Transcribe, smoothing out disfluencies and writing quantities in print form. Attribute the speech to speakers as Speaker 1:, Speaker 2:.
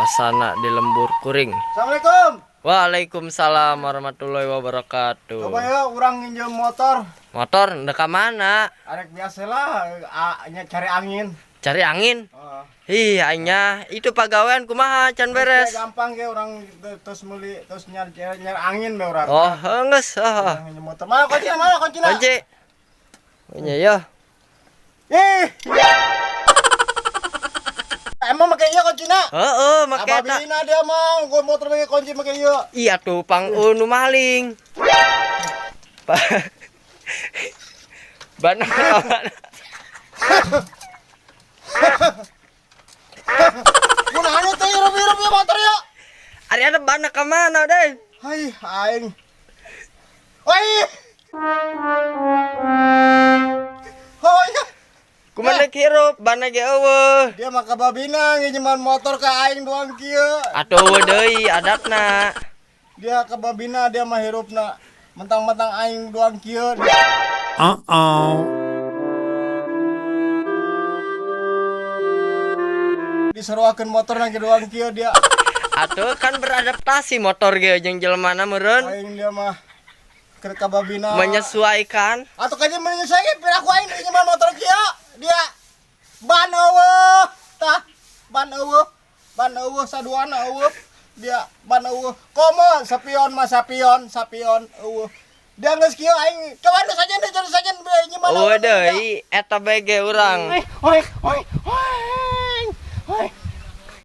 Speaker 1: Suasana di lembur kuring.
Speaker 2: Assalamualaikum.
Speaker 1: Waalaikumsalam warahmatullahi wabarakatuh.
Speaker 2: Coba ya urang nginjem motor.
Speaker 1: Motor ndek mana?
Speaker 2: Arek biasalah cari angin.
Speaker 1: Cari angin.
Speaker 2: Heeh.
Speaker 1: Ih, anya itu pagawean kumaha can beres.
Speaker 2: Gampang ge urang terus meuli terus nyari nyari angin be urang.
Speaker 1: Oh, geus. Oh.
Speaker 2: Urang nginjem motor. Mana kuncina? Mana kuncina?
Speaker 1: Kunci. Nya ya.
Speaker 2: Ih. Emang make ieu kuncina?
Speaker 1: Heeh, make eta.
Speaker 2: Ababina dia mah, gua motor make kunci make ieu.
Speaker 1: Iya tuh pang nu maling. Bana mana?
Speaker 2: Kunaon teh hirup-hirup ieu motor ya?
Speaker 1: Ari ada bana ka mana deh?
Speaker 2: Hai, aing. Oi. Oh iya.
Speaker 1: Kumaha deuk hirup bana ge eueuh.
Speaker 2: Dia mah kababina nginjeman motor ka aing doang kieu.
Speaker 1: Atuh eueuh deui adatna.
Speaker 2: Dia kababina dia mah hirupna. Mentang-mentang aing doang kieu.
Speaker 3: Uh-oh.
Speaker 2: Diseruakeun motor ge doang kieu dia.
Speaker 1: Atuh kan beradaptasi motor ge jeung jelema-na meureun.
Speaker 2: Aing dia mah keur kababina.
Speaker 1: Menyesuaikan.
Speaker 2: Atuh kaje menyesuaikan piraku aing nginjeman motor kieu. Dia ban eueuh tah, ban eueuh, ban eueuh saduana eueuh. Dia ban eueuh. Komo sapion mah sapion, sapion eueuh. Dia geus kieu aing coba nu sajen deui, coba sajen nyeman.
Speaker 1: Eueuh deui eta bae ge urang.
Speaker 2: Oi, oi, oi, oi. Oi.